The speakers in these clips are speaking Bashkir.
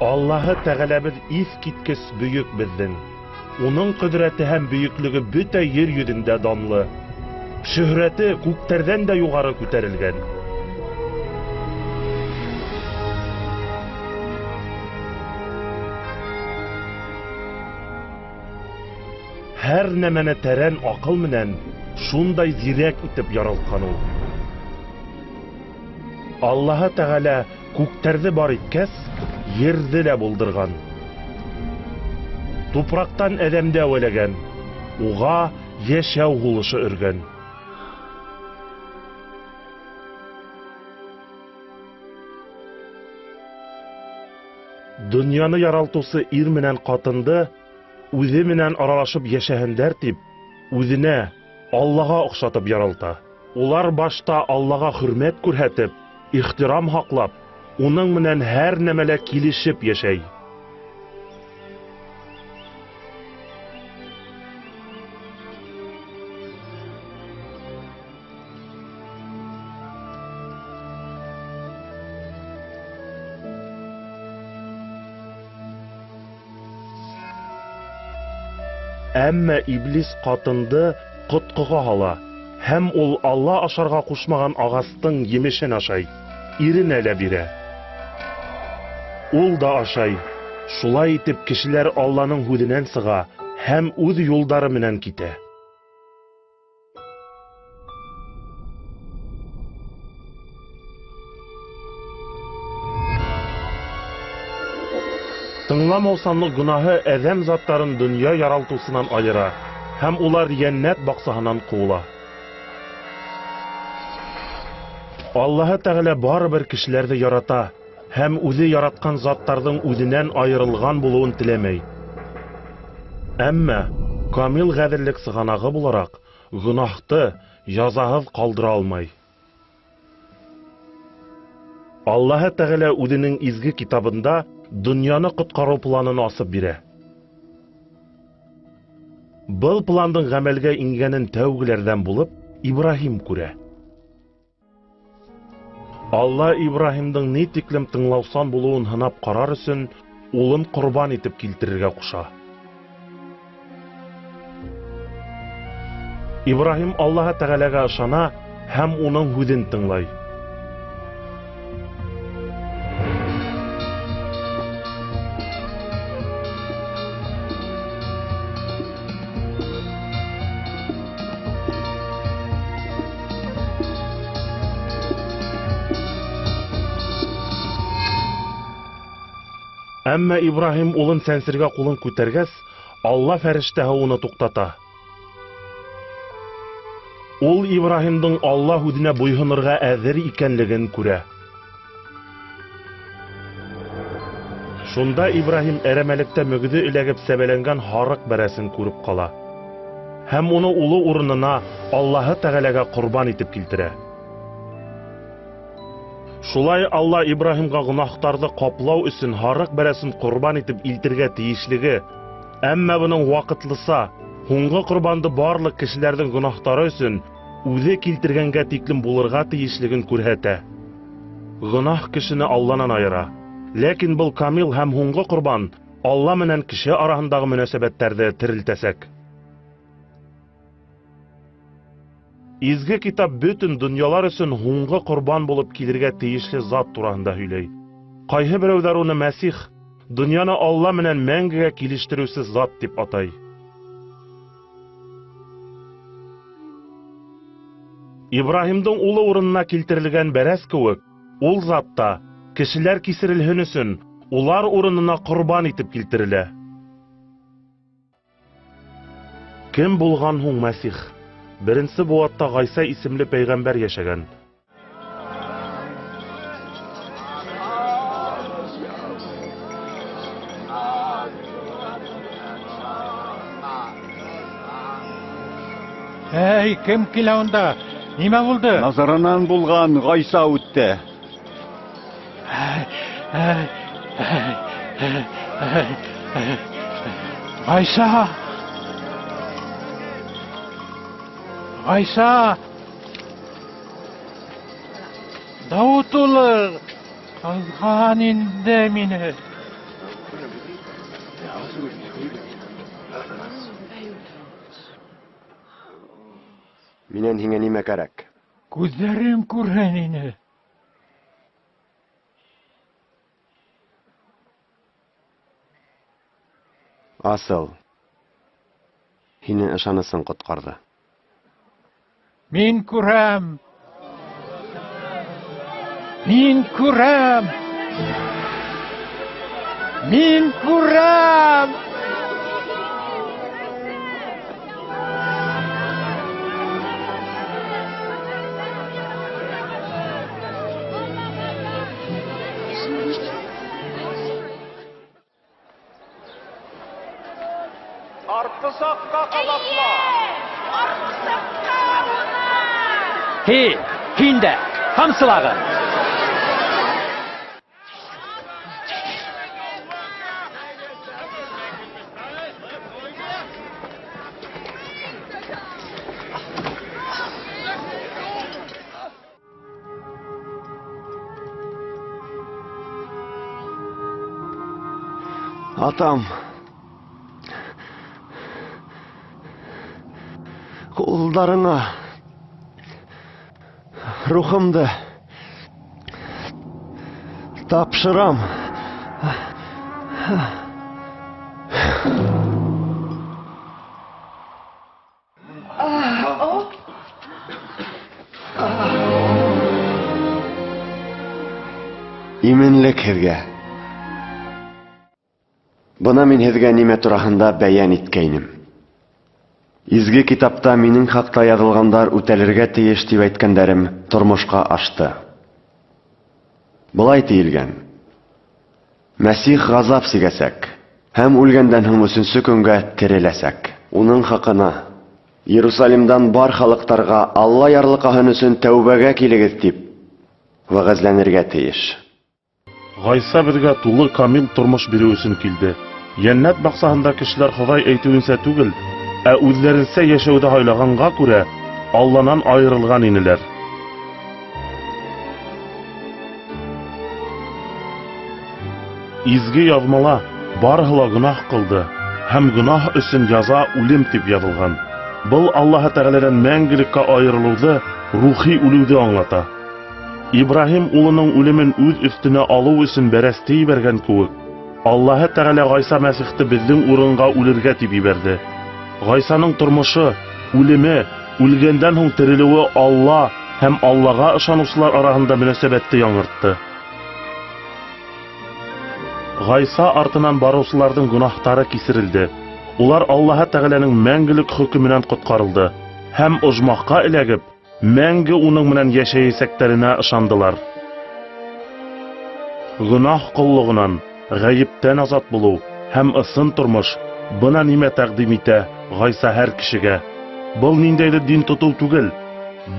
Аллаһы Тәғәләбеҙ иҫ киткес бөйөк беҙҙең. Уның ҡөҙрәте һәм бөйөклөгө бөтә ер йөҙөндә данлы. Шөһрәте күктәрҙән дә юғары күтәрелгән. Һәр нәмәне тәрән аҡыл менән шундай зирәк итеп яралтҡан ул. Аллаһы Тәғәлә күктәрҙе бар иткәс, ерҙе лә булдырған. Тупраҡтан әҙәмде әүәләгән, уға йәшәү һулышы өргән. Донъяны яралтыусы ир менән ҡатынды үҙе менән аралашып йәшәһендәр тип, үҙенә, Аллаға оҡшатып яралта. Улар башта Аллаға хөрмәт күрһәтеп, ихтирам һаҡлап, уның менән һәр нәмәлә килешеп йәшәй. Әммә иблис ҡатынды ҡотҡоға һала, һәм ул Алла ашарға ҡушмаған ағастың емешен ашай, иренә лә бирә. Ул да ашай. Шулай итеп кешеләр Алланың һүҙенән сыға һәм үҙ юлдары менән китә. Тыңламаусанлыҡ гонаһы әҙәм заттарын донъя яралтыусынан айыра һәм улар йәннәт баҡсаһынан ҡыуыла. Аллаһы Тәғәлә барыбер кешеләрҙе ярата һәм үҙе яратҡан заттарҙың үҙенән айырылған булыуын теләмәй. Әммә камил ғәҙеллек сығанағы булараҡ гонаһты язаһыҙ ҡалдыра алмай. Аллаһы Тәғәлә үҙенең изге китабында донъяны ҡотҡарыу планын асып бирә. Был пландың ғәмәлгә ингәнен тәүгеләрҙән булып Ибраһим күрә. Алла Ибраһимдың ни тиклем тыңлаусан булыуын һынап ҡарар өсөн улын ҡорбан итеп килтерергә ҡуша. Ибраһим Аллаһы Тәғәләгә ышана һәм уның һүҙен тыңлай. Әммә Ибраһим улын сәнсергә ҡулын күтәргәс, Алла фәрештәһе уны туҡтата. Ул Ибраһимдың Алла һүҙенә буйһонорға әҙер икәнлеген күрә. Шунда Ибраһим әрәмәлектә мөгөҙө эләгеп сәбәләнгән һарыҡ бәрәсен күреп ҡала. Һәм уны улы урынына Аллаһы Тәғәләгә ҡорбан итеп килтерә. Шулай Алла Ибраһимға гонаһтарҙы ҡаплау өсөн һарыҡ бәрәсен ҡорбан итеп илтергә тейешлеге, әммә бының ваҡытлыса һуңғы ҡорбанды барлыҡ кешеләрҙең гонаһтары өсөн үҙе килтергәнгә тиклем булырға тейешлеген күрһәтә. Гонаһ кешене Алланан айыра. Ләкин был камил һәм һуңғы ҡорбан Алла менән кеше араһындағы мөнәсәбәттәрҙе терелтәсәк. Изге китап бөтөн донъялар өсөн һуңғы ҡорбан булып килергә тейешле зат тураһында һөйләй. Ҡайһы берәүҙәр уны Мәсих, донъяны Алла менән мәңгегә килештереүсе зат тип атай. Ибраһимдың улы урынына килтерелгән бәрәс кеүек, ул зат та кешеләр кисерелһен өсөн улар урынына ҡорбан итеп килтерелә. Кем булған һуң Мәсих? Беренсе быуатта Ғайса исемле пәйғәмбәр йәшәгән. Эй, кем килә унда? Нимә булды? Назаранан булған Ғайса үтте. Ғайса! Ғайса! Дауыт улы, ҡыҙған инде мине. Минән һиңә нимә кәрәк? Күҙҙәрем күрһен ине. Асыл. Һине ышанысың ҡотҡарҙы. Мин күрәм. Мин күрәм. Мин күрәм. Һи, һин дә, ҡамсылағы. Атам, ҡулдарыңа рухымды тапшырам. Именлек һеҙгә. Бына мин һеҙгә нимә тураһында бәйән иткәйнем. Изге китапта минең хаҡта яҙылғандар үтәлергә тейеш тип әйткәндәрем тормошҡа ашты. Былай тейелгән: Мәсих ғазап сигәсәк һәм үлгәндән һуң өсөнсө көнгә тереләсәк. Уның хаҡына Иерусалимдан бар халыҡтарға Алла ярлыҡаһын өсөн тәүбәгә килегеҙ тип вәғәзләнергә тейеш. Ғайса беҙгә тулы камил тормош биреү өсөн килде. Йәннәт баҡсаһында кешеләр Хоҙай әйтеүенсә түгел, ә үҙҙәренсә йәшәүҙе һайлағанға күрә Алланан айырылған инеләр. Изге яҙмала барыһы ла гонаһ ҡылды һәм гонаһ өсөн яза үлем тип яҙылған. Был Аллаһы Тәғәләнән мәңгелеккә айырылыуҙы, рухи үлеүҙе аңлата. Ибраһим улының үлемен үҙ өҫтөнә алыу өсөн бәрәсте ебәргән кеүек, Аллаһы Тәғәлә Ғайса Мәсихте беҙҙең урынға үлергә тип ебәрҙе. Ғайсаның тормошо, үлеме, үлгәндән һуң терелеүе Алла һәм Аллаға ышаныусылар араһында мөнәсәбәтте яңыртты. Ғайса артынан барыусыларҙың гонаһтары кисерелде. Улар Аллаһы Тәғәләнең мәңгелек хөкөмөнән ҡотҡарылды һәм ожмахҡа эләгеп, мәңге уның менән йәшәйәсәктәренә ышандылар. Гонаһ ҡоллоғонан, ғәйептән азат булыу һәм ысын тормош бына нимә тәҡдим итә Ғайса һәр кешегә. Был ниндәйҙер дин тотоу түгел,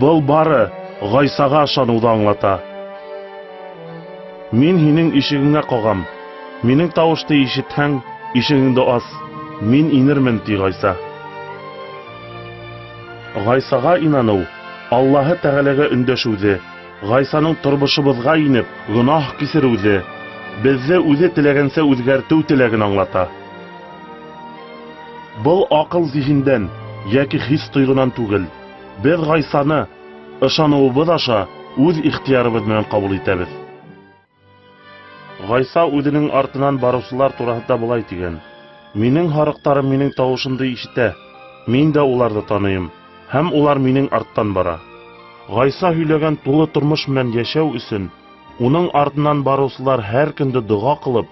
был бары Ғайсаға ышаныуҙы аңлата. Мин һинең ишегеңә ҡағам, минең тауышты ишетһәң, ишегеңде ас, мин инермен, ти Ғайса. Ғайсаға инаныу Аллаһы Тәғәләгә өндәшеүҙе, Ғайсаның тормошобоҙға инеп, гонаһ кисереүҙе, беҙҙе үҙе теләгәнсә үҙгәртеү теләген аңлата. Был аҡыл зиһендән йәки хис тойғонан түгел. Беҙ Ғайсаны ышаныуыбыҙ аша үҙ ихтыярыбыҙ менән ҡабул итәбеҙ. Ғайса үҙенең артынан барыусылар тураһында былай тигән: Минең һарыҡтарым минең тауышымды ишетә, мин дә уларҙы таныйым, һәм улар минең арттан бара. Ғайса һөйләгән тулы тормош менән йәшәү өсөн уның артынан барыусылар һәр көндө доға ҡылып,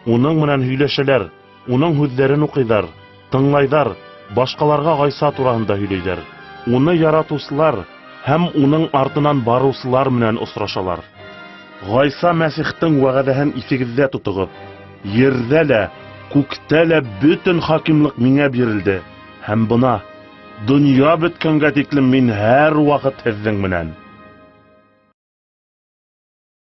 уның менән һөйләшәләр, уның һүҙҙәрен уҡыйҙар, тыңлайҙар, башҡаларға Ғайса тураһында һөйләйҙәр. Уны яратыусылар һәм уның артынан барыусылар менән осрашалар. Ғайса Мәсихтең вәғәҙәһен иҫегеҙҙә тотоғоҙ: Ерҙә лә, күктә лә бөтөн хакимлыҡ миңә бирелде, һәм бына донъя бөткәнгә тиклем мин һәр ваҡыт һеҙҙең менән.